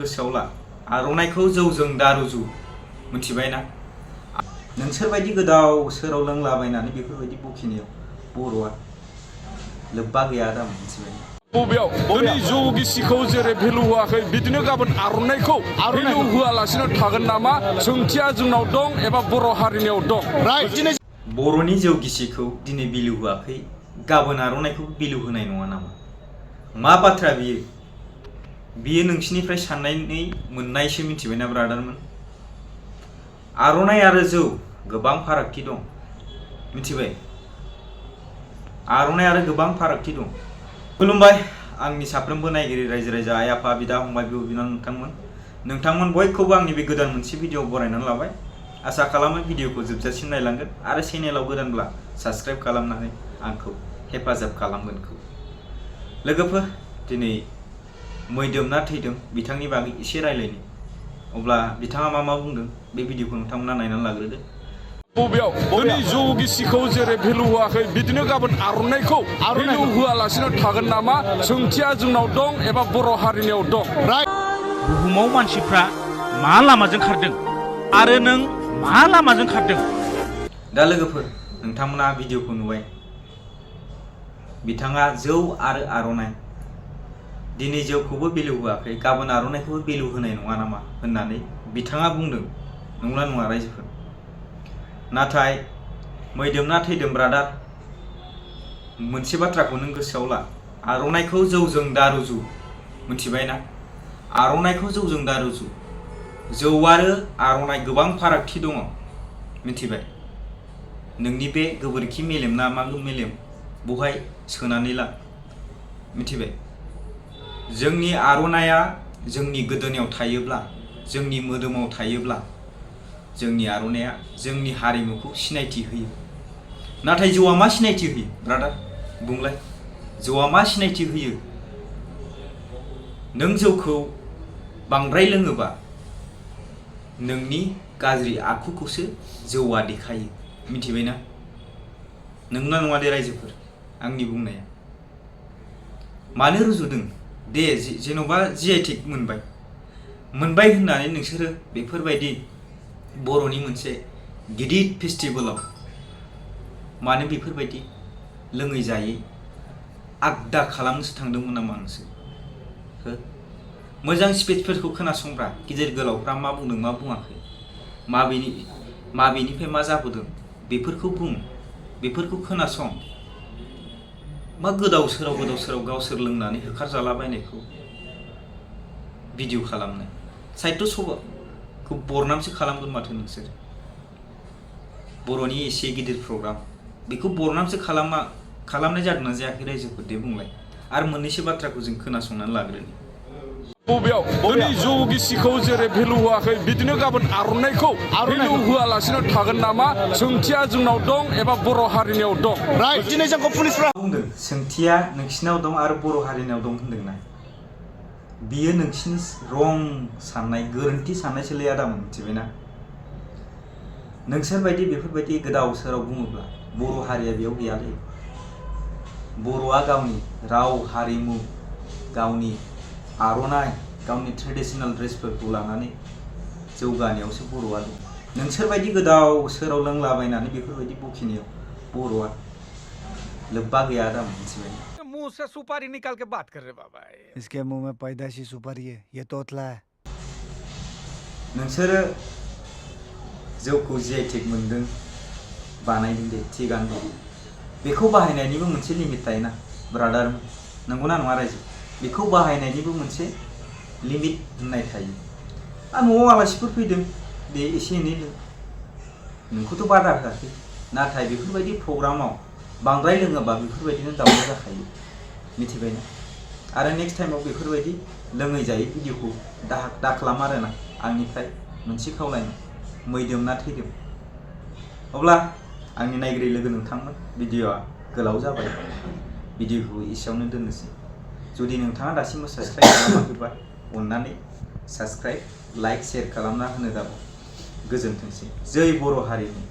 गोसोआवला आरनाइखौ जौजों दारुजु मिथिबायना नोंसोरबायदि गोदाव सोराव लोंलाबायनानै बेफोरबायदि बखिनायाव बर'आ लोब्बा गैया दा मिथिबाय बबेयाव दिनै जौ गिसिखौ जेरै भेलु होआखै बिदिनो गाबोन आरनाइखौ भेलु होआलासिनो थागोन नामा सोंथिया जोंनाव दं एबा बर' हारिनियाव दं। दिनै बर'नि जौ गिसिखौ दिनै भेलु होआखै गाबोन आरनाइखौ भेलु होनाय नङा नामा मा बाथ्रा बियो नोंसिनिफ्राय साननानै मोननायसो मिथिबायना ब्रादारमोन। आरनाइ आरो जौ गोबां फारागथि दं मिथिबाय आरनाइ आरो गोबां फारागथि दं। खुलुमबाय आंनि साफ्रोमबो नायगिरि रायजो राजा आइ आफा बिदा फंबाय बिब' बिनानाव नोंथांमोन बयखौबो आंनि बे गोदान मोनसे भिडिअ बरायनानै लाबाय। आसा खालामो भिडिअखौ जोबजासिम नायलांगोन आरो चेनेलाव गोदानब्ला साबस्क्राइब खालामनानै आंखौ हेफाजाब खालामगोनखौ। लोगोफोर दिनै मैदोम ना थैदों बिथांनि बागै एसे रायलायनि। अब्ला बिथाङा मा बुंदों बे भिडिअखौ नोंथांमोना नायनानै लाग्रोदो। बबेयाव दिनै जौ गिसिखौ जेरै भेलु होआखै बिदिनो गाबोन आरनाइखौ भेलु होआलासिनो थागोन नामा सोंथिया जोंनाव दं एबा बर' हारिनियाव दं। बुहुमाव मानसिफ्रा मा लामाजों खारदों आरो नों मा लामाजों खारदों। दा लोगोफोर नोंथांमोना भिडिअखौ नुबाय बिथाङा जौ आरो आरनाइ दिनै जौखौबो भेलु होआखै गाबोन आरनाइखौबो भेलु होनाय नङा नामा होननानै बिथाङा बुंदों। नंला नङा रायजोफोर नाथाय मैदोम ना थैदों ब्रादार मोनसे बाथ्राखौ नों गोसोआव ला आरनाइखौ जौजों दारुजु मिथिबायना आरनाइखौ जौजों दारुजु जौ आरो आरनाइ गोबां फारागथि दङ मिथिबाय। नोंनि बे गोबोरखि मेलेम ना मा मेलेम बहाय सोनानै ला मिथिबाय। जोंनि आरनाइया जोंनि गोदोनायाव थायोब्ला जोंनि मोदोमाव थायोब्ला जोंनि आरनाइया जोंनि हारिमुखौ सिनायथि होयो। नाथाय जौआ मा सिनायथि होयो ब्रादार बुंलाय जौआ मा सिनायथि होयो। नों जौखौ बांद्राय लोङोबा नोंनि गाज्रि आखुखौसो जौआ देखायो मिथिबायना। नंगौना नङा दे रायजोफोर आंनि बुंनाया मानो रुजुदों दे जेन'बा GI टेग मोनबाय होननानै नोंसोरो बेफोरबायदि बर'नि मोनसे गिदिर फेस्टिभेलाव मानो बेफोरबायदि लोङै जायै आगदा खालामनोसो थांदोंमोन नामा नोंसोर हो मोजां स्पिचफोरखौ खोनासंब्रा गिदिर गोलावफ्रा मा बुंदों मा बुङाखै माबेनिफ्राय मा जाबोदों बेफोरखौ बुं बेफोरखौ खोनासं। मा गोदाव सोराव गावसोर लोंनानै होखारजालाबायनायखौ भिडिअ खालामनो साहित्य सभाखौ बरनामसो खालामगोन माथो नोंसोर। बर'नि एसे गिदिर प्रग्राम बेखौ बरनामसो खालामनाय जादोंना जायाखै रायजोफोर दे बुंलाय। आरो मोननैसो बाथ्राखौ जों खोनासंनानै लाग्रोनि। बबेयाव दिनै जौ गिसिखौ जेरै भेलु होआखै बिदिनो गाबोन आरनाइखौ भेलु होआलासिनो थागोन नामा सोंथिया जोंनाव दं एबा बर' हारिनियाव दं। दिनै जोंखौ पुलिसफ्रा बुंदों सोंथिया नोंसिनाव दं आरो बर' हारिनियाव दं होनदोंना बियो नोंसिनि रं साननाय गोरोन्थि साननायसोलै आदामोन मिथिबायना। नोंसोरबायदि बेफोरबायदि गोदाव सोराव बुङोब्ला बर' हारिया बेयाव गैयालै। बर'आ गावनि राव हारिमु गावनि आरनाइ गावनि ट्रेडिशनेल ड्रेसफोरखौ लानानै जौगानायावसो बर'आ दं। नोंसोरबायदि गोदाव सोराव लोंलाबायनानै बेफोरबायदि बखिनायाव बर'आ लोब्बा गैया दा मिथिबाय। मुंह से सुपारी निकाल के बात कर रहे बाबा। इसके मुंह में पैदाइशी सुपारी है ये तोतला है। नोंसोरो जौखौ GI टेग मोनदों बानायदों दे थिगानो दं बेखौ बाहायनायनिबो मोनसे लिमिट थायोना ब्रादार नंगौना नङा रायजो बेखौ बाहायनायनिबो मोनसे लिमिट होननाय थायो। न'आव आलासिफोर फैदों दे एसे एनै लों नोंखौथ' बादा होआखै नाथाय बेफोरबायदि प्रग्रामाव बांद्राय लोङोबा बेफोरबायदिनो दावराव जाखायो मिथिबायना। आरो नेक्स्ट टाइमाव बेफोरबायदि लोङै जायै भिडिअखौ दा खालाम आरोना आंनिफ्राय मोनसे खावलायनाय मैदोम ना थैदों। अब्ला आंनि नायगिरि लोगो नोंथांमोन भिडिअआ गोलाव जाबाय भिडिअखौ एसेयावनो दोननोसै। जुदि नोंथाङा दासिमबो साबस्क्राइब खालामाखैबा अननानै साबस्क्राइब लाइक शेयार खालामना होनो दाबाव। गोजोनथोंसै जै बर' हारिनि।